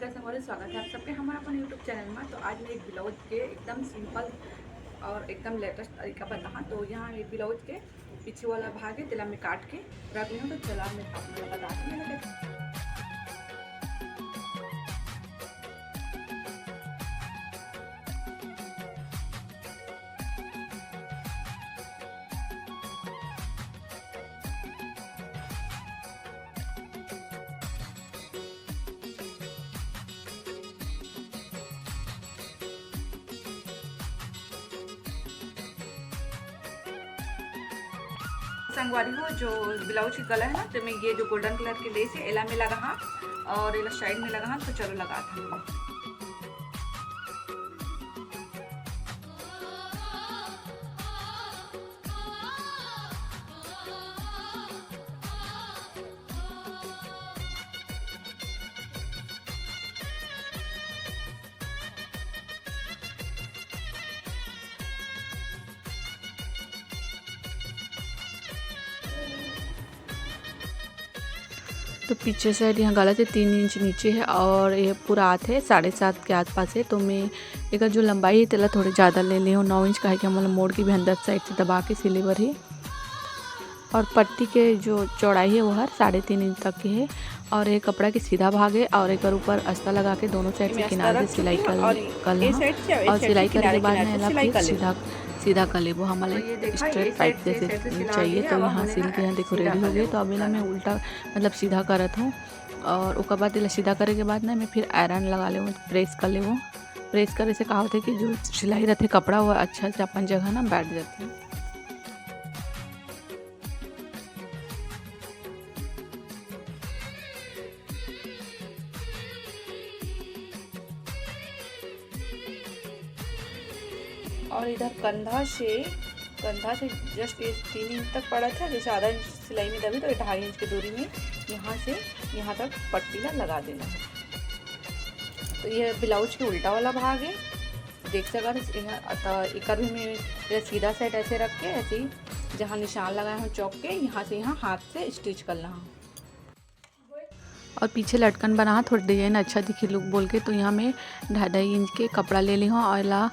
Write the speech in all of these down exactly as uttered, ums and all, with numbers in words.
संगवारी, स्वागत है आप सबके हमारे अपन YouTube चैनल में। तो आज मैं एक ब्लाउज के एकदम सिंपल और एकदम लेटेस्ट तरीका बताहा। तो यहाँ एक ब्लाउज के पीछे वाला भाग है, तेला मैं काट के रख ली हूँ। तो चला मैं आप लोग को बताती हूँ। संगवारी हो, जो ब्लाउज के गला है ना, तो मैं ये जो गोल्डन कलर के लेस है, एला में लगा हाँ और एला साइड में लगा हाँ। तो चलो लगा था। तो पीछे साइड यहाँ गला से तीन इंच नीचे है और ये पूरा आत है साढ़े सात के आसपास है। तो मैं एकर जो लंबाई है तेला थोड़े ज़्यादा ले ले हूँ, नौ इंच, काहे कि हमन मोड़ के भी अंदर साइड से दबा के सिले बर ही। और पट्टी के जो चौड़ाई है वो हर साढ़े तीन इंच तक के है। और ये कपड़ा के सीधा भाग है और एकर ऊपर अस्ता लगा के दोनों साइड से किनारे से सिलाई कर कर लेना। और सिलाई करे के बाद में एला फिर सीधा सीधा कर लेबो। हमन ला स्ट्रेट पाइप जैसे चाहिए। तो यहाँ सिल के यहाँ देखो रेडी हो गई। तो अब एला मैं उल्टा मतलब सीधा करत हूँ और ओकर बाद एला सीधा करे के बाद ना मैं फिर आयरन लगा लेबो, प्रेस कर लेबो। प्रेस करे से का होथे कि जो सिलाई रहथे कपड़ा वो अच्छा से अपन जगह ना बैठ जाथे। और इधर कंधा से कंधा से जस्ट ये तीन इंच तक पड़त है। जैसे आधा इंच सिलाई में दबी तो ये ढाई इंच की दूरी में यहाँ से यहाँ तक पट्टी ला लगा देना है। तो ये ब्लाउज के उल्टा वाला भाग है, देख सकत हो। यहाँ त एकर भी मैं ये सीधा साइड ऐसे रख के ऐसे ही जहाँ निशान लगाए हो चौक के, यहाँ से यहाँ हाथ से स्टिच कर ला। और पीछे लटकन बना थोड़ा डिजाइन अच्छा दिखे लुक बोल के, तो यहाँ मैं ढाई ढाई इंच के कपड़ा ले ली हूँ और ला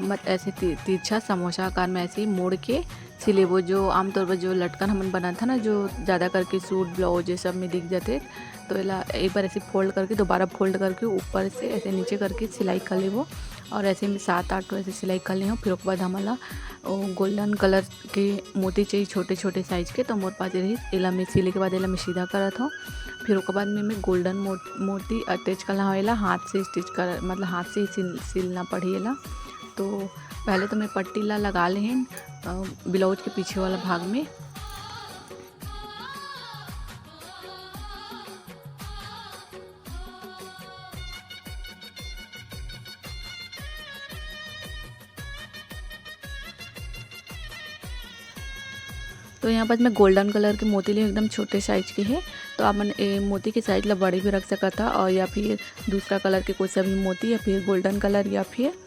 मत ऐसे ति-, तिरछा समोसा आकार में ऐसे ही मोड़ के सिलेबो। जो आमतौर पर जो लटकन हमन बनात है ना, जो ज़्यादा करके सूट ब्लाउज ये सब में दिख जाते, तो एला एक बार ऐसे फोल्ड करके दोबारा फोल्ड करके ऊपर से ऐसे नीचे करके सिलाई कर लेबो। और ऐसे में सात आठ ठो ऐसे सिलाई कर ले हूँ। फिर ओकर बाद हमन ला ओ गोल्डन कलर के मोती चाहिए छोटे छोटे साइज के, तो मोर पास रही। एला मैं सिले के बाद एला मैं सीधा करत हूँ। फिर ओकर बाद में मैं गोल्डन मो-, मोती अटैच करना हो, एला हाथ से स्टिच कर, मतलब हाथ से ही सिल, सिलना पड़ी एला। तो पहले तो मैं पट्टी ला लगा लेहेन ब्लाउज के पीछे वाला भाग में। तो यहाँ पर मैं गोल्डन कलर के मोती लिए, एकदम छोटे साइज के है। तो आप मन ए मोती के साइज ला बड़े भी रख सकत हा, और या फिर दूसरा कलर के कोई सा भी मोती, या फिर गोल्डन कलर, या फिर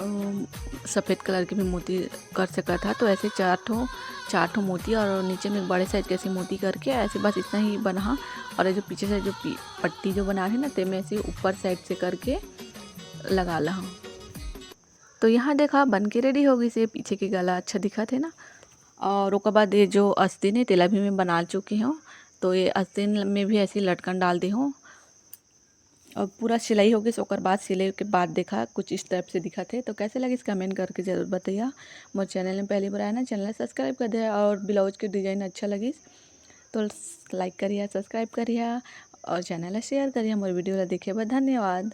अम, सफ़ेद कलर के भी मोती कर सकत हा। तो ऐसे चार ठो, चार ठो मोती और नीचे में एक बड़े साइज के ऐसे मोती करके ऐसे बस इतना ही बना। और ये जो पीछे से जो पी-, पट्टी जो बना है ना, ते में ऐसे ऊपर साइड से करके लगा ला। तो यहाँ देखा, बन के रेडी हो गई से। पीछे के गला अच्छा दिखत है ना। और ओकर बाद ये जो आस्तीन है, तेला भी मैं बना चुकी हूँ। तो ये आस्तीन में भी ऐसे लटकन डाल दी हूँ। और पूरा सिलाई हो गई, ओकर बाद सिले के बाद देखा कुछ इस टाइप से दिखत है। तो कैसे लगिस, कमेंट करके जरूर बताइए। मोर चैनल में पहली बार आए ना, चैनल सब्सक्राइब कर दे, और ब्लाउज के डिजाइन अच्छा लगिस तो लाइक करिए, सब्सक्राइब करिए और चैनल ला शेयर करिए। मोर वीडियो ला देखे बर धन्यवाद।